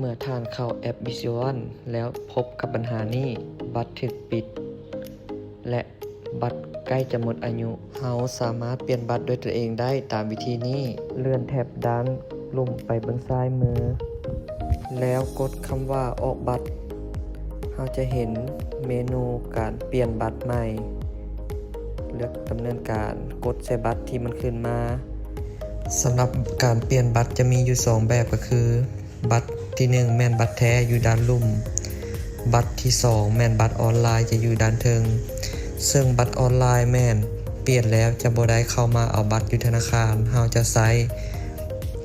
ເມື່ອທ່ານເຂົ້າແອັບ BCEL One ແລ້ວພົບກັບບັນຫານີ້, ບັດຖືກປິດ ແລະ ບັດໃກ້ຈະໝົດອາຍຸ, ເຮົາສາມາດປ່ຽນບັດດ້ວຍຕົວເອງໄດ້ຕາມວິທີນີ້. ເລື່ອນແທັບດ້ານລຸ່ມໄປເບື້ອງຊ້າຍມື ແລ້ວກົດຄຳວ່າອອກບັດ. ເຮົາຈະເຫັນເມນູການປ່ຽນບັດໃໝ່. ເລືອກດຳເນີນການ, ກົດໃສ່ບັດທີ່ມັນຂຶ້ນມາ. ສຳລັບການປ່ຽນບັດຈະມີຢູ່ສອງແບບ ກໍຄື ບັດທີໜຶ່ງແມ່ນບັດແທ້ຢູ່ດ້ານລຸ່ມ, ບັດທີສອງແມ່ນບັດອອນລາຍຈະຢູ່ດ້ານເທິງ. ເຊິ່ງບັດອອນລາຍແມ່ນປ່ຽນແລ້ວຈະບໍ່ໄດ້ເຂົ້າມາເອົາບັດຢູ່ທະນາຄານ, ເຮົາຈະໃຊ້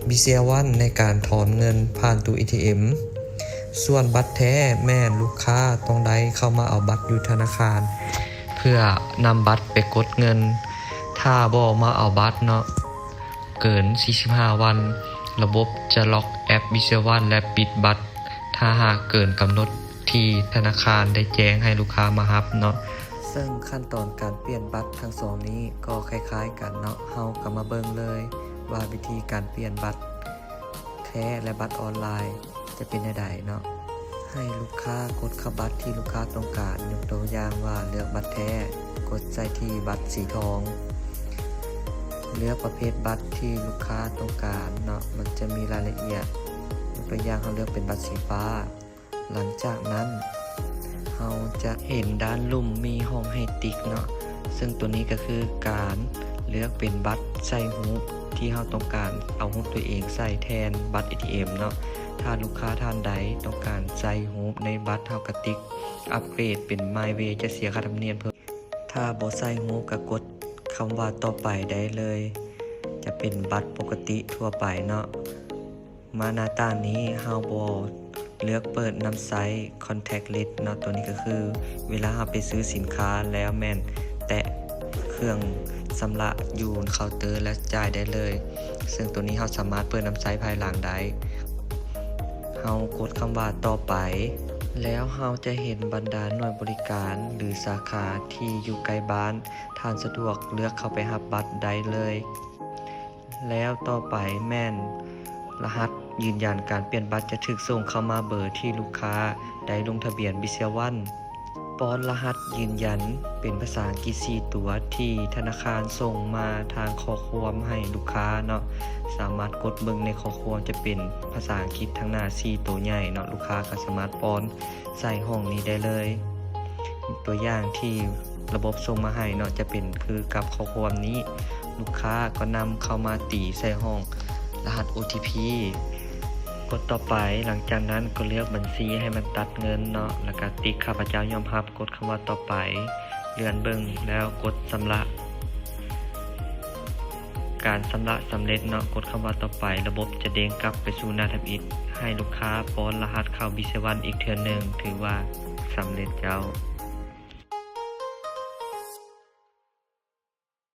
BCEL One ໃນການຖອນເງິນຜ່ານຕູ້ ATM. ສ່ວນບັດແທ້ແມ່ນລູກຄ້າຕ້ອງໄດ້ເຂົ້າມາເອົາບັດຢູ່ທະນາຄານ ເພື່ອນຳບັດໄປກົດເງິນ. ຖ້າບໍ່ມາເອົາບັດເນາະ ເກີນສີ່ສິບຫ້າວັນ, ລະບົບຈະລັອກແອັບ BCEL One ແລະ ປິດບັດ ຖ້າຫາກເກີນກຳນົດທີ່ທະນາຄານໄດ້ແຈ້ງໃຫ້ລູກຄ້າມາຮັບເນາະ. ເຊິ່ງຂັ້ນຕອນການປ່ຽນບັດທັງສອງນີ້ກໍຄ້າຍໆກັນເນາະ, ເຮົາກໍມາເບິ່ງເລີຍວ່າວິທີການປ່ຽນບັດແທ້ ແລະ ບັດອອນລາຍ ຈະເປັນແນວໃດເນາະ. ໃຫ້ລູກຄ້າກົດເຂົ້າບັດທີ່ລູກຄ້າຕ້ອງການ, ຍົກຕົວຢ່າງວ່າເລືອກບັດແທ້, ກົດໃສ່ທີ່ບັດສີທອງ. ເລືອກປະເພດບັດທີ່ລູກຄ້າຕ້ອງການເນາະ, ມັນຈະມີລາຍລະອຽດ. ຍົກຕົວຢ່າງເຮົາເລືອກເປັນບັດສີຟ້າ. ຫຼັງຈາກນັ້ນ ເຮົາຈະເຫັນດ້ານລຸ່ມມີຫ້ອງໃຫ້ຕິກເນາະ, ເຊິ່ງໂຕນີ້ກໍຄືການເລືອກເປັນບັດໃສ່ຮູບທີ່ເຮົາຕ້ອງການເອົາຮູບຕົວເອງໃສ່ແທນບັດ ATM ເນາະ. ຖ້າລູກຄ້າທ່ານໃດຕ້ອງການໃສ່ຮູບໃນບັດ, ເຮົາກໍຕິກອັບເກຣດເປັນ My Way ຈະເສຍຄ່າທຳນຽມເພີ່ມ. ຖ້າບໍ່ໃສ່ຮູບກໍກົດຄຳວ່າຕໍ່ໄປໄດ້ເລີຍ, ຈະເປັນບັດປົກກະຕິທົ່ວໄປເນາະ. ມາໜ້າຕ່າງນີ້ ເຮົາບໍ່ເລືອກເປີດນຳໃຊ້ Contactless ເນາະ. ໂຕນີ້ກໍຄືເວລາເຮົາໄປຊື້ສິນຄ້າແລ້ວແມ່ນແຕະເຄື່ອງຊຳລະຢູ່ເຄົາເຕີແລ້ວຈ່າຍໄດ້ເລີຍ, ເຊິ່ງໂຕນີ້ເຮົາສາມາດເປີດນຳໃຊ້ພາຍຫຼັງໄດ້. ເຮົາກົດຄຳວ່າຕໍ່ໄປ, ແລ້ວເຮົາຈະເຫັນບັນດາໜ່ວຍບໍລິການ ຫຼື ສາຂາທີ່ຢູ່ໃກ້ບ້ານ, ທ່ານສະດວກເລືອກເຂົ້າໄປຮັບບັດໄດ້ເລີຍ. ແລ້ວຕໍ່ໄປແມ່ນລະຫັດຢືນຢັນການປ່ຽນບັດຈະຖືກສົ່ງເຂົ້າມາເບີທີ່ລູກຄ້າໄດ້ລົງທະບຽນ BCEL One. ປ້ອນລະຫັດຢືນຢັນເປັນພາສາອັງກິດສີ່ຕົວທີ່ທະນາຄານສົ່ງມາທາງຂໍ້ຄວາມໃຫ້ລູກຄ້າເນາະ. ສາມາດກົດເບິ່ງໃນຂໍ້ຄວາມຈະເປັນພາສາອັງກິດທາງໜ້າສີ່ໂຕໃຫຍ່ເນາະ, ລູກຄ້າກໍສາມາດປ້ອນໃສ່ຫ້ອງນີ້ໄດ້ເລີຍ. ຕົວຢ່າງທີ່ ລະບົບສົ່ງມາໃຫ້ເນາະ ຈະເປັນຄືກັບຂໍ້ຄວາມນີ້. ລູກຄ້າກໍນຳເຂົ້າມາຕີໃສ່ຫ້ອງລະຫັດ ໂອທີພີ ກົດຕໍ່ໄປ. ຫຼັງຈາກນັ້ນກໍເລືອກບັນຊີໃຫ້ມັນຕັດເງິນເນາະ ແລ້ວກໍຕິກຂ້າພະເຈົ້າຍອມຮັບ, ກົດຄຳວ່າຕໍ່ໄປ. ເລື່ອນເບິ່ງແລ້ວກົດຊຳລະ. ການຊຳລະສຳເລັດເນາະ, ກົດຄຳວ່າຕໍ່ໄປ. ລະບົບຈະເດ້ງກັບໄປສູ່ໜ້າທຳອິດ ໃຫ້ລູກຄ້າປ້ອນລະຫັດເຂົ້າ BCEL One ອີກເທື່ອໜຶ່ງ, ຖືວ່າສຳເລັດເຈົ້າ.